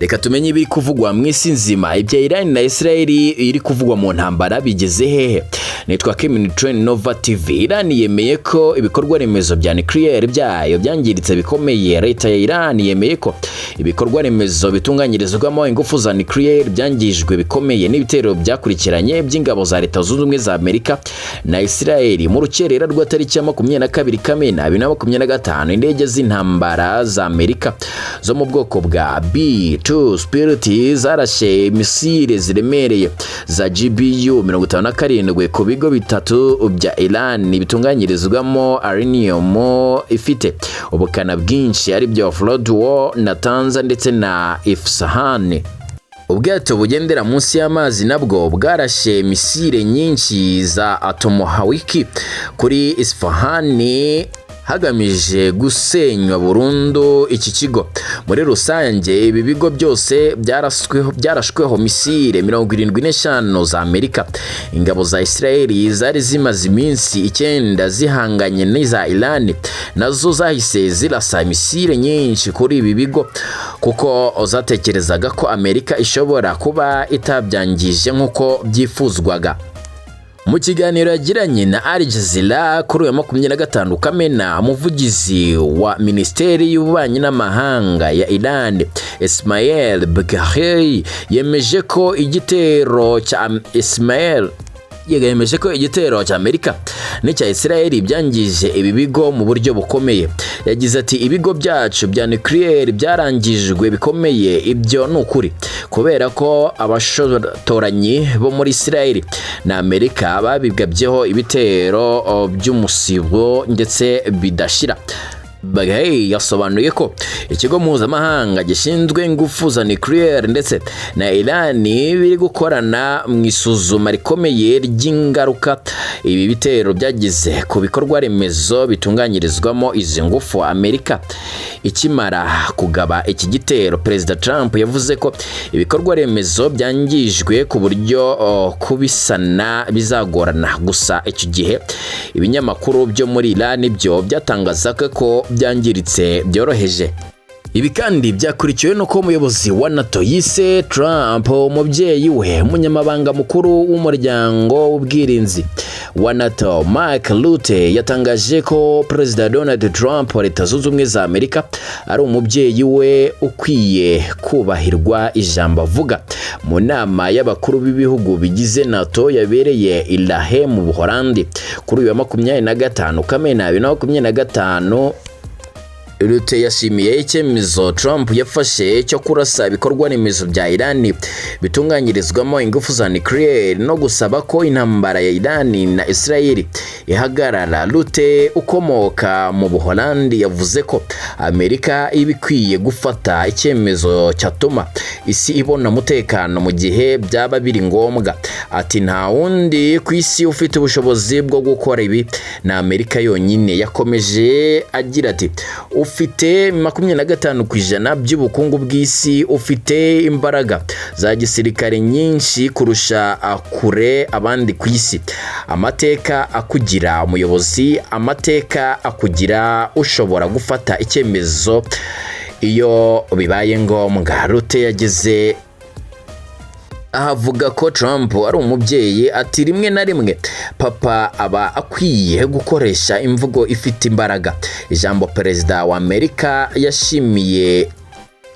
Reka tumenye ibiri kuvugwa mu isi nzima. Ibya Iran na Israel iri kuvugwa mu ntambara bigeze hehe? Nitwa Kemin Train Nova TV. Iran yemeye ko ibikorwa remezo bya nuclear byayo byangiritse bikomeye. Leta ya Iran yemeye ko ibikorwa remezo bitunganyirizwamo ingufu za nuclear byangijwe bikomeye n'ibitero byakurikiranye by'ingabo za Leta Zunze Ubumwe za Amerika na Israel mu rukerera rwa tariki ya 22 Kamena 2025. Indege z'intambara za Amerika zo mu bwoko bwa B-2 Spirit zarashe misile ziremereye za GBU 57 ku bigo bitatu bya Iran bitunganyirizwamo uranium ifite ubukana bwinshi, aribyo Fordow, Natanz ndetse na Isfahan. Ubwato bugendera munsi y'amazi nabwo bwarashe misile nyinshi za Tomahawk kuri Isfahan, hagamije gusenywa burundu iki kigo. Muri rusange, ibi bigo byose byarashweho misile 75 za Amerika. Ingabo za Israel zari zimaze iminsi 9 zihanganye n'iza Iran, nazo zahise zirasa misile nyinshi kuri ibi bigo, kuko zatekerezaga ko Amerika ishobora kuba itabyangije nk'uko byifuzwaga. Mu kiganiro yagiranye na Al Jazeera kuri uyu wa 25 Kamena, umuvugizi wa Minisiteri y'Ububanyi n'Amahanga ya Iran, Ismail Bagheri, yemeje ko igitero cya Amerika n'icya Israel byangije ibi bigo mu buryo bukomeye. Yagize ati: "Ibigo byacu bya nuclear byarangijwe bikomeye, ibyo ni ukuri, kubera ko abashotoranyi bo muri Israel na Amerika babigabyeho ibitero by'umusibo ndetse bidashira." Bagheri yasobanuye ko ikigo mpuzamahanga gishinzwe ingufu za nuclear ndetse na Iran biri gukorana mu isuzuma rikomeye ry'ingaruka ibi bitero byagize ku bikorwa remezo bitunganyirizwamo izi ngufu. Amerika ikimara kugaba iki gitero, Perezida Trump yavuze ko ibikorwa remezo byangijwe ku buryo kubisana bizagorana. Gusa icyo gihe ibinyamakuru byo muri Iran byo byatangazaga ko byangiritse byoroheje. Ibi kandi byakurikiwe n'uko umuyobozi wa NATO yise Trump umubyeyi we. Umunyamabanga mukuru w'umuryango w'ubwirinzi wa NATO, Mark Rutte, yatangaje ko Perezida Donald Trump wa Leta Zunze Ubumwe za Amerika ari umubyeyi we ukwiye kubahirwa ijambo avuga, mu nama y'abakuru b'ibihugu bigize NATO yabereye i La Haye mu Buholandi kuri uyu wa 25 Kamena 2025. Rutte yashimiye icyemezo Trump yafashe cyo kurasa ibikorwa remezo bya Iran bitunganyirizwamo ingufu za nuclear no gusaba ko intambara ya Iran na Israel ihagarara. Rutte ukomoka mu Buholandi yavuze ko Amerika iba ikwiye gufata icyemezo cyatuma isi ibona umutekano mu gihe byaba biri ngombwa. Ati: "Nta wundi ku isi ufite ubushobozi bwo gukora ibi, ni Amerika yonyine." Yakomeje agira ati: "Ufite 25% by'ubukungu bw'isi, ufite imbaraga za gisirikare nyinshi kurusha kure abandi ku isi. Amateka akugira umuyobozi, amateka akugira ushobora gufata icyemezo iyo bibaye ngombwa." Rutte yageze aho avuga ko Trump ari umubyeyi, ati: "Rimwe na rimwe papa aba akwiye gukoresha imvugo ifite imbaraga." Ijambo perezida wa Amerika yashimiye,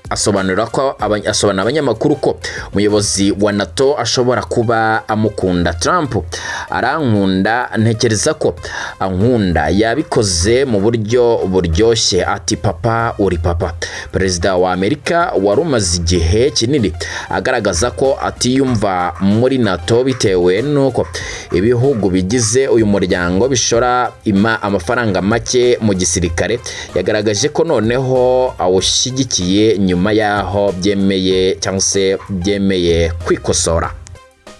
asobanura ko asobanura abanyamakuru ko umuyobozi wa NATO ashobora kuba amukunda. "Trump arankunda, ntekereza ko ankunda. Yabikoze mu buryo buryoshye, ati: 'Papa, uri papa.'" Perezida wa Amerika wari umaze igihe kinini agaragaza ko atiyumva muri NATO bitewe n'uko ibihugu bigize uyu muryango bishora amafaranga make mu gisirikare, yagaragaje ko noneho awushyigikiye nyuma y'aho byemeye cyangwa se byemeye kwikosora.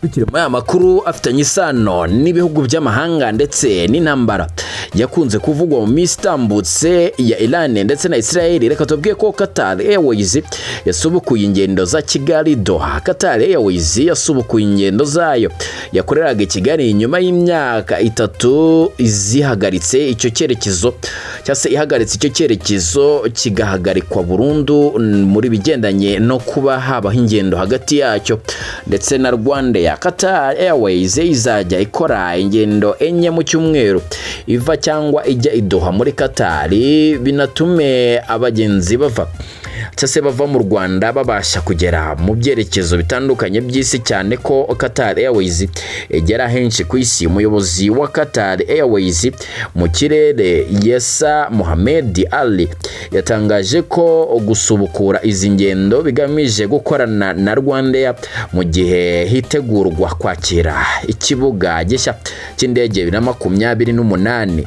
Tukiri muri aya makuru afitanye isano n'ibihugu by'amahanga ndetse n'intambara yakunze kuvugwa mu minsi itambutse ya Iran ndetse na Israel, reka tubwiye ko Qatar Airways yasubukuye ingendo za Kigali Doha. Qatar Airways yasubukuye ingendo zayo yakoreraga i Kigali nyuma y'imyaka 3 zihagaritse icyo cyerekezo, cyangwa se ihagaritse icyo cyerekezo kigahagarikwa burundu muri bigendanye no kuba habaho ingendo hagati yacyo ndetse na Rwanda. Qatar Airways izajya ikora ingendo 4 mu cyumweru iva cyangwa ijya i Doha muri Qatar, binatume abagenzi bava cyangwa se bava mu Rwanda babasha kugera mu byerekezo bitandukanye by'isi, cyane ko Qatar Airways igera henshi ku isi. Umuyobozi wa Qatar Airways mu kirere, Yesa Mohamed Ali, yatangaje ko gusubukura izi ngendo bigamije gukorana na Rwandair mu gihe hitegurwa kwakira ikibuga gishya cy'indege 2028.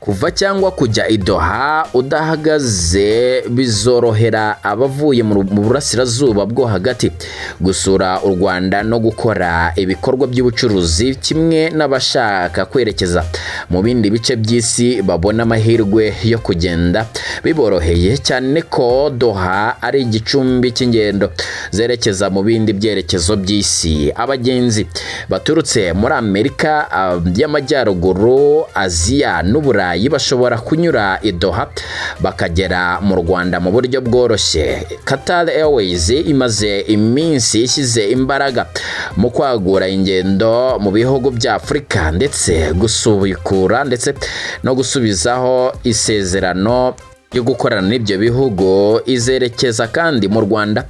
Kuva cyangwa kujya i Doha udahagaze bizorohera abavuye mu burasirazuba bwo hagati gusura u Rwanda no gukora ibikorwa by'ubucuruzi, kimwe n'abashaka kwerekeza mu bindi bice by'isi babona amahirwe yo kugenda biboroheye, cyane ko Doha ari igicumbi cy'ingendo zerekeza mu bindi byerekezo by'isi. Abagenzi baturutse muri Amerika y'Amajyaruguru, Aziya n'Uburayi bashobora kunyura i Doha bakagera mu Rwanda mu buryo bworoshye. Qatar Airways imaze iminsi ishyize imbaraga mu kwagura ingendo mu bihugu bya Afurika, ndetse gusubikura ndetse no gusubizaho isezerano yo gukorana n'ibyo bihugu. Izerekeza kandi mu Rwanda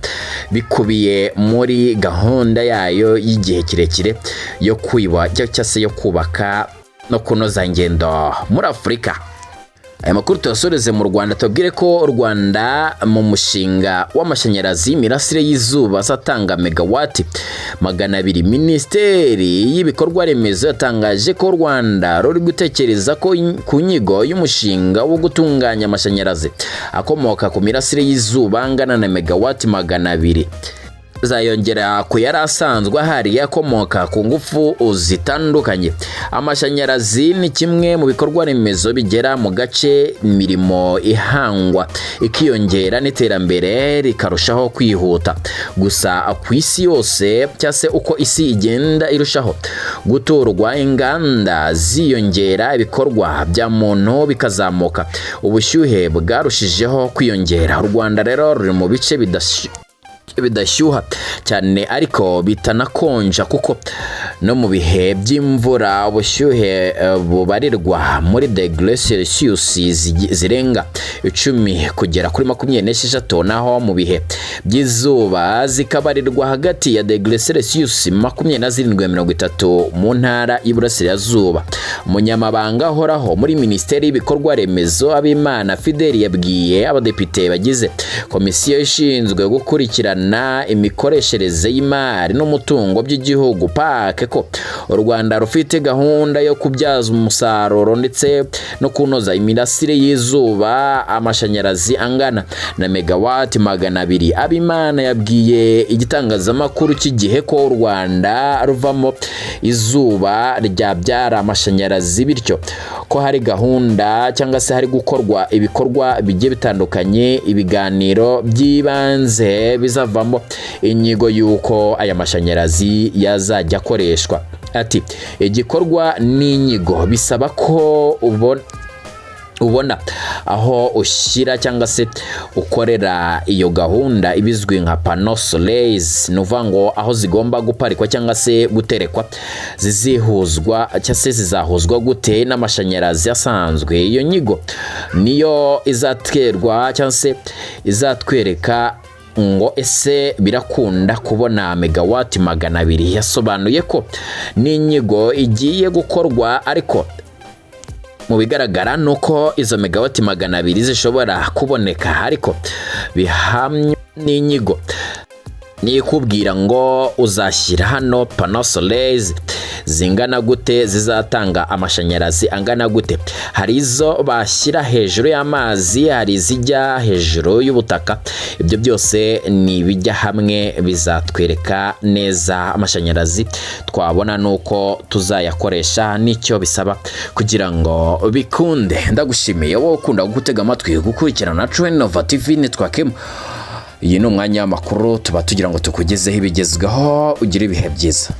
bikubiye muri gahunda yayo y'igihe kirekire yo kwiba cyangwa se yo kubaka no kunoza ingendo muri Afurika. Aya makuru tuyasoreze mu Rwanda, tubwire ko u Rwanda mu mushinga w'amashanyarazi imirasire y'izuba azatanga megawati 200. Minisiteri y'ibikorwa remezo yatangaje ko u Rwanda ruri gutekereza ko ku nyigo y'umushinga wo gutunganya amashanyarazi akomoka ku mirasire y'izuba angana na megawati 200, zayongera ku yari asanzwe ahari akomoka ku ngufu zitandukanye. Amashanyarazi ni kimwe mu bikorwa remezo bigera mu gace imirimo ihangwa ikiyongera n'iterambere rikarushaho kwihuta. Gusa ku isi yose, cyangwa se uko isi igenda irushaho guturwa, inganda ziyongera, ibikorwa bya muntu bikazamuka, ubushyuhe bwarushijeho kwiyongera. U Rwanda rero ruri mu bice bidashyuha cyane ariko bitanakonja, kuko no mu bihe by'imvura ubushyuhe bubarirwa muri degree Celsius zirenga 10 kugera kuri 26, naho mu bihe by'izuba zikabarirwa hagati ya degree Celsius 27 na 30 mu ntara y'Iburasirazuba. Umunyamabanga ahoraho muri Minisiteri y'ibikorwa remezo, Abimana Fidel, yabwiye abadepite bagize komisiyo ishinzwe gukurikirana imikoreshereze y'imari n'umutungo by'igihugu, PAC, ko u Rwanda rufite gahunda yo kubyaza umusaruro ndetse no kunoza imirasire y'izuba amashanyarazi angana na megawati 200. Abimana yabwiye igitangazamakuru cy'Igihe ko u Rwanda ruvamo izuba ryabyara amashanyarazi, bityo ko hari gahunda cyangwa se hari gukorwa ibikorwa bigiye bitandukanye, ibiganiro by'ibanze bizavamo inyigo y'uko aya mashanyarazi yazajya akoreshwa. Ati igikorwa n'inyigo bisaba ko ubona aho ushyira cyangwa se ukorera iyo gahunda ibizwi nka panneaux solaires, ni ukuvuga ngo aho zigomba guparikwa cyangwa se guterekwa, zizihuzwa cyangwa se zizahuzwa gute n'amashanyarazi asanzwe. Iyo nyigo niyo izaterwa cyangwa se izatwereka ngo ese birakunda kubona megawati 200. Yasobanuye ko n'inyigo igiye gukorwa, ariko mu bigaragara ni uko izo megawati 200 zishobora kuboneka, ariko bihamye n'inyigo. Niyo ikubwira ngo uzashyira hano panneaux solaires zingana gute, zizatanga amashanyarazi angana gute. Hari izo bashyira hejuru y'amazi, hari izijya hejuru y'ubutaka. Ibyo byose ni ibijya hamwe bizatwereka neza amashanyarazi twabona nuko tuzayakoresha n'icyo bisaba kugira ngo bikunde. Ndagushimiye wowe ukunda gutega amatwi, gukurikirana Nova TV. Nitwa Kim. Iyi ni umwanya w'amakuru, tuba tugira ngo tukugezeho ibigezweho. Ugire ibihe byiza.